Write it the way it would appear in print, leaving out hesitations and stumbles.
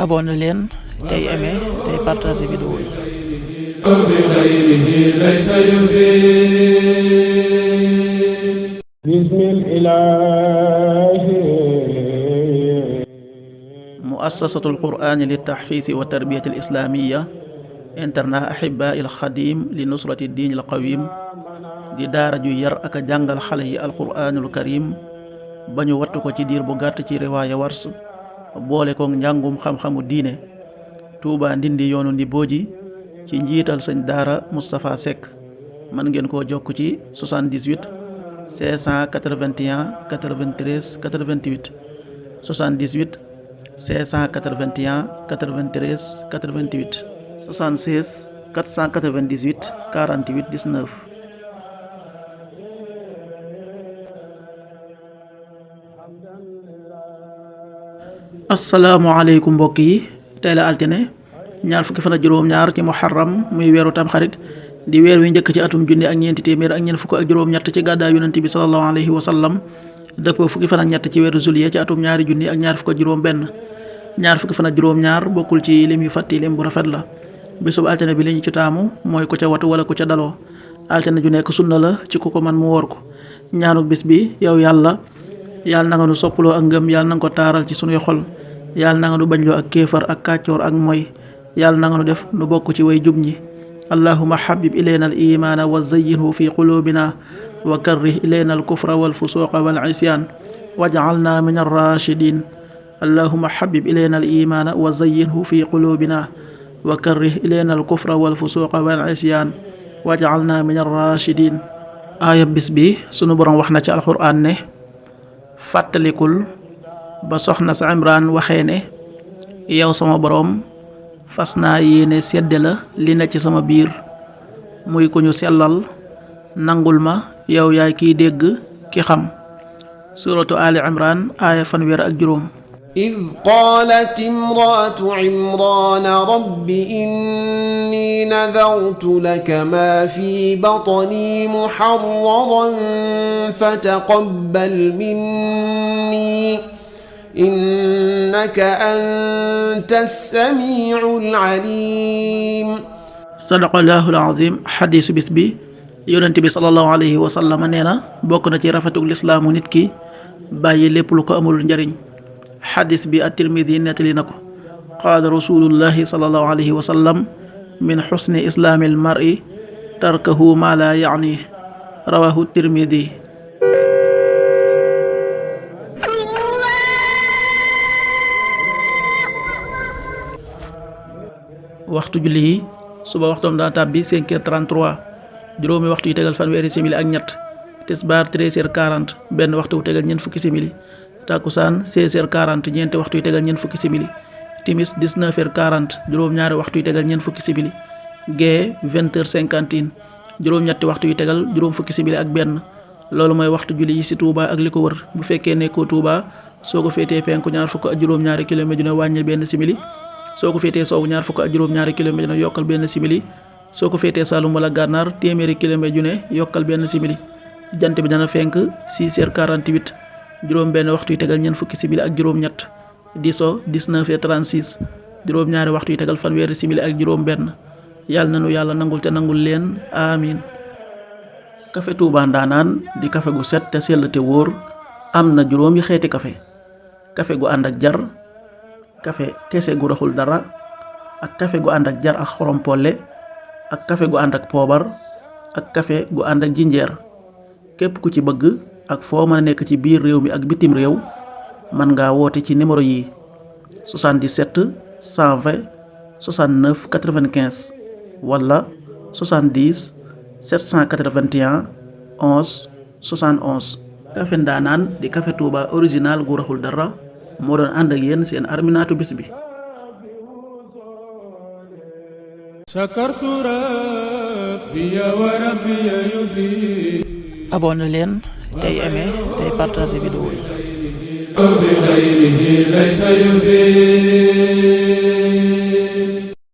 abonné leen tey aimé tey partagé vidéo yi. muassasatul qur'ani li tahfiisi wa tarbiyati al islamiyya internat ahibaa il xadim li nusrati diin al qawim di daara ju yar ak a jàngal xale yi alquraanul karim ba ñu wattu ko ci diir bu gàtt ci riwaaya wars boole ko njàngum xam-xamu diine. Touba Ndindi yoonu Ndibooji ci njiital sëñ daara Moustapha Seck. mën ngeen koo jokk ci 78 581 93 88 78 581 93 88 76 498 48 19. asalaamaaleykum mbokk yi, tey la altine ñaar fukki fan ak juróom-ñaar ci muharram muy weeru tamxarit di weer wi njëkk ci atum junni ak ñeenti téeméer ak ñeent fukk ak juróom-ñett ci gàddaa yonent bi sallallahu alayhi wa sallam dëppoo fukki fan ak ñett ci weeru juillet ci atum ñaari junni ak ñaar fukk ak juróom-benn. ñaar fukki fan ak juróom-ñaar bokkul ci lim yu fàtti lim bu rafet la. bésub altine bi li ñu ci taamu mooy ku ca watu wala ku ca daloo. altine ju nekk sunna la ci ku ko man mu woor ko. ñaanuk bis bi yow yàlla na nga nu soppaloo ak ngëm, yàlla na nga ko taaral ci sunuy xol, yàlla na nga nu bañloo ak kéefar ak kàccoor ak moy, yàlla na nga nu def nu bokk ci way jub ñi. allahumma habib ilayna al imaana wa zayyinhu fi qulubina wa karrih ilayna al kufra wal fusuqa wal isyan waj'alna min ar rashidin. allahumma habib ilayna al imaana wa zayyinhu fi qulubina wa karrih ilayna al kufra wal fusuqa wal isyan waj'alna min ar rashidin. aaya bis bi sunu borom wax na ci alquran ne fàttalikul ba soxna sa Imraan waxee ne yow sama boroom fas naa yéene sedde la li na ci sama biir muy ku ñu sellal, nangul ma yow yaay kiy dégg ki xam. suratu Ali Imran aaya fanweer ak juróom. إذ قالت امرأة عمران رب إني نذرت لك ما في بطني محررا فتقبل مني إنك أنت السميع العليم. sadaqallahul azim. xadiisu bis bi yonent bi sallallahu alayhi wa sallam nee na bokk na ci rafetug lislaamu nit ki bàyyi lépp lu ko amul njariñ. xadis bi at-Tirmidi nettali na ko. qaala rasulullahi sallallahu alayhi wa sallam min xusni islaamil mar'i tarkahu ma la yaani rawahu Tirmidi. waxtu julli yi suba waxtoom daa tàbbi 5h33 juróomi waxtu yu tegal fanweeri simili ak ñett. tisbaar 13h40 benn waxtu wu tegal ñeent fukki simili. takkusaan 16h40 ñeenti waxtu yu tegal ñeent fukki simili. timis 19h40 juróom-ñaari waxtu yu tegal ñeent fukki simili. gee 20h51 juróom-ñetti waxtu yu tegal juróom fukki simili ak benn. loolu mooy waxtu julli yi ci Touba ak li ko wër. bu fekkee nekkoo Touba soo ko féetee penku ñaar fukk ak juróom-ñaari kilomètre ju ne wàññil benn simili. soo ko féetee sowwu ñaar fukk ak juróom-ñaari kilomètre ju ne yokkal benn simili. soo ko féetee Saloum wala Gànnaar téeméeri kilomètre ju ne yokkal benn simili. jant bi dana fenk 6h48 juróom benn waxtu yu tegal ñeent fukki simili ak juróom ñett. di so 19h36 juróom ñaari waxtu yu tegal fanweeri simili ak juróom benn. yàlla na nu yàlla nangul te nangul leen amin. kafe Touba Ndanaan di kafe gu set te sell te wóor. am na juróomi xeeti kafe. kafe gu ànd ak jar, kafe kese gu raxul dara, ak kafe gu ànd ak jar ak xorom polle, ak kafe gu ànd ak poobar, ak kafe gu ànd ak jinjeer. képp ku ci bëgg ak foo mën a nekk ci biir réew mi ak bitim réew mën ngaa woote ci numéro yi 77 120 69 95 wala 70 781 11 71. kafe Ndanaan di kafe Touba original gu raxul dara moo doon ànd ak yéen seen arminaatu bis bi. abonné leen tey aimé tey partagé vidéo yi.